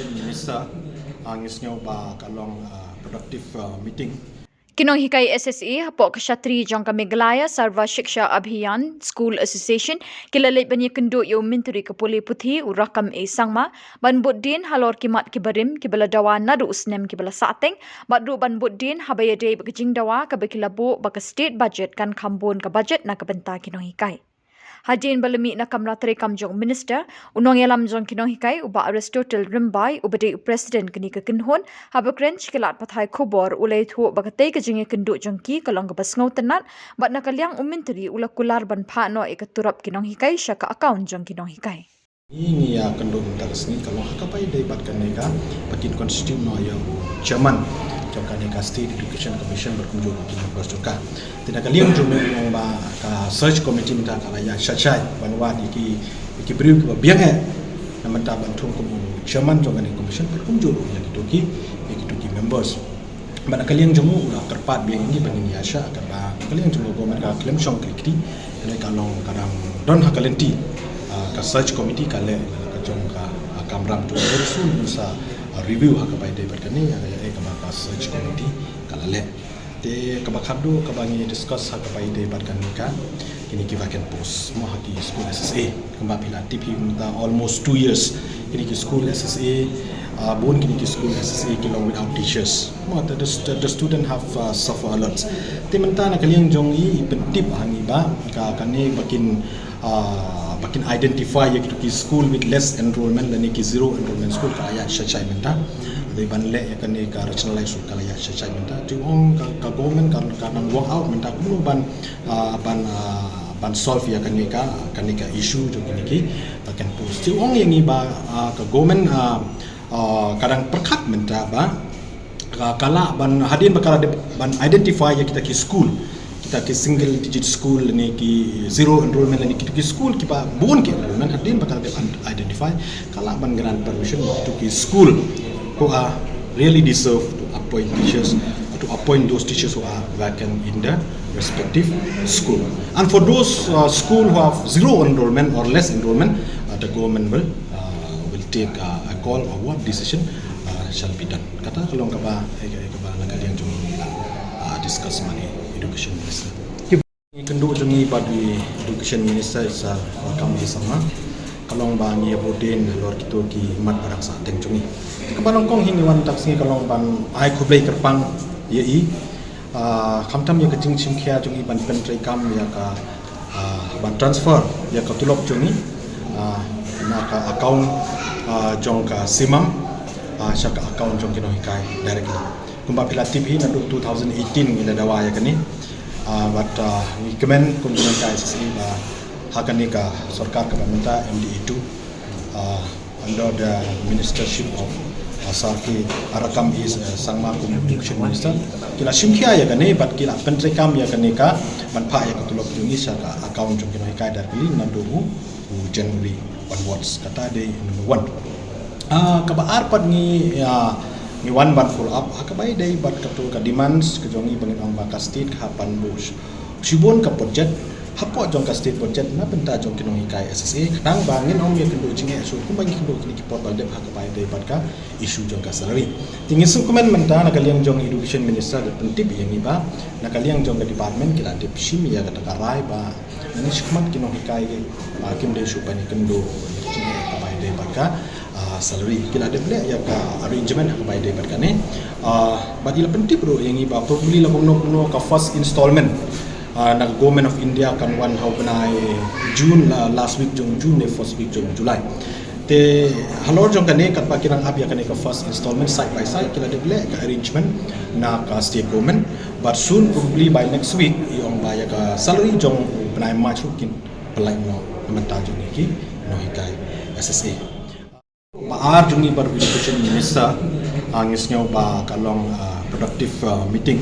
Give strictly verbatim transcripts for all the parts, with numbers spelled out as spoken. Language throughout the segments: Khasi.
Minister, ah, ngi sngew ba ka long, ah, productive, ah, meeting. Ki nonghikai S S A hapoh ka shatri jong ka Meghalaya Sarva Shiksha Abhiyan School Association ki la leit ban ïakynduh ïa u myntri ka pule puthi u Rakkam A Sangma ban bud dien halor ki mat ki barim kiba la dawa naduh u snem kiba la sahteng bad ruh ban bud dien haba ïadei bad ka jingdawa kaba ki la buh ba ka state budget kan kham bun ka budget na ka bynta ki nonghikai. Hadien ba la mih na kamra treikam jong u Minister, u nongïalam jong ki nonghikai u Bah Aristotle Rymbai uba dei u President kane ka kynhun, haba kren sha ki lad pathai khubor u la ïathuh ba katei ka jingïakynduh jong ki ka long kaba sngewtynnat bad na ka liang u Myntri u la kular ban phah noh ïa ka turap ki nonghikai sha ka account jong ki nonghikai. Ngi ngi ïakynduh mynta ka sngi ka long ha kaba ïadei bad kane kaba kin constitute noh ïa u chairman jong kane ka State Education Commission bad kumjuh ruh ki members jong ka. Te na ka liang jong u ong ba ka search committee mynta ka la ïa shai shai ban wad ïa ki, ïa ki briew kiba biang eh na mynta ban thung kum u chairman jong kane ka commission bad kumjuh ruh ïa kito ki, ïa kito ki members. Bad na ka liang jong u u la kyrpad biang ïa ngi ba ngin ïa shah katba na ka liang jong u government ka khlem shong kri kri. Kane ka long ka dang don ha ka lynti, ah, ka search committee ka leh, ka jong ka, ah, kamram tu very soon un sa, ah, review ha kaba ïadei bad kane, ah, ïa kaba ka search committee ka la leh. Te kaba khatduh kaba ngi discuss ha kaba ïadei bad kane ka kine ki vacant post mo ha ki school S S A. Kumba phi la tip hi mynta almost two years kine ki school S S A, ah, bun kine ki school S S A ki long without teachers. Mo the, the, the student have, uh, suffer a lot. Te mynta na ka liang jong i i pyntip ha ngi ba ka kane ba kin, ah, ba kin identify ïa kito ki school with less enrollment lane ki zero enrollment school ka la ïa shai shai mynta. Dei ban leh ïa kane ka rationalize ka la ïa shai shai mynta. Te ong ka, ka government ka, ka nang work out mynta kumno ban, ah, ban, ah, ban solve ïa kane ka, kane ka issue jong kine ki, ah, vacant post. Te ong ïa ngi ba, ah, ka government, ah, ah, ka dang pyrkhat mynta ba ka, ka lah ban hadien ba ka la dep ban identify ïa kita ki school, kita ki single digit school ne ki zero enrollment ne kita ki school kiba bun ki enrollment, hadien ba ka la dep identify ka lah ban grant permission to ki school who are really deserve to appoint teachers, to appoint those teachers who are vacant in the respective school. And for those, uh, school who have zero enrollment or less enrollment, uh, the government will, uh, will take, uh, a call or what decision, uh, shall be done. Kata ka long kaba, eh, eh, kaba na ka liang jong ngi, ah, discuss ma i education minister. Ngi kynduh jong ngi bad i education minister i Sir Rakkam A Sangma. Ka long ba ngi ïa bud dien halor kito ki mat ba dang sahteng jong ngi. Kaba nyngkong hi ngi wan mynta ka sngi ka long ban ai khublei kyrpang ïa i. Ah, khamtam ïa ka jingshim khia jong i ban pyntreikam ïa ka, ah, ban transfer ïa ka tulop jong i, ah, na ka account, ah, jong ka CMAM, ah, sha ka account jong ki nonghikai directly. Kumba phi la tip hi naduh two thousand eighteen ngi la dawa ïa kane. Ah, bad, ah, ngi kmen kum ki nonghikai S S A ba ha kane ka sorkar kaba mynta M D A two, ah, under the ministership of, uh, Sir K, Rakkam A, uh, Sangma kum education minister. Ki la shim khia ïa kane bad ki la pyntreikam ïa kane ka ban phah ïa ka tulop jong i sha ka account jong ki nonghikai directly naduh u, u January onwards. Kata dei number one. Ah, kaba ar pat ngi, ah, ngi wan ban follow up ha kaba ïadei bad kato ka demands ka jong i ba ngin ong ba ka state ka hap ban bush shibun ka budget hapoh jong ka state budget na bynta jong ki nonghikai S S A. Khnang ba ngin ym ïa kynduh jingeh shuh kumba ngi kynduh kine ki por ba la dep ha kaba ïadei bad ka issue jong ka salary. Te ngi sngewkmen mynta na ka liang jong education minister da pyntip ïa ngi ba na ka liang jong ka department ki la dep shim ïa kata ka rai ba ngi shu khmat ki nonghikai, ah, kim dei shuh ban ïa kynduh jingeh ha kaba ïadei bad ka, ah, salary. Ki la dep leh ïa ka arrangement ha kaba ïadei bad kane. Ah, bad i la pyntip ruh ïa ngi ba probably la kumno kumno ka first installment, ah, na ka Government of India kan wan ha u bnai June, la last week jong June ne first week jong July. Te halor jong kane katba ki dang ap ïa kane ka first installment side by side ki la dep leh ka arrangement na ka state government. But soon probably by next week i ong ba ïa ka salary jong u bnai March ruh kin pynlait noh na bynta jong ki nonghikai S S A. Ba ar jong ngi bad u education minister, ah, ngi sngew ba ka long, ah, productive, ah, meeting.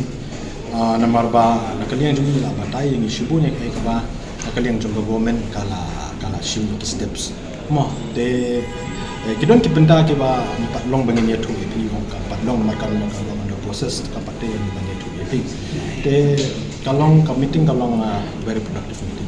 Ah, namar ba na ka liang jong ngi la batai ïa ngi shibun ïa kaei kaba na ka liang jong ka government ka la, ka la shim ïa ki steps. Mo te, eh, ki don ki bynta kiba ngi pat long ba ngin ïathuh ïa phi, ka pat long namar ka long, ka long under process, ka pat te ngi ban ïathuh ïa phi. Te ka long ka meeting ka long, ah, very productive meeting.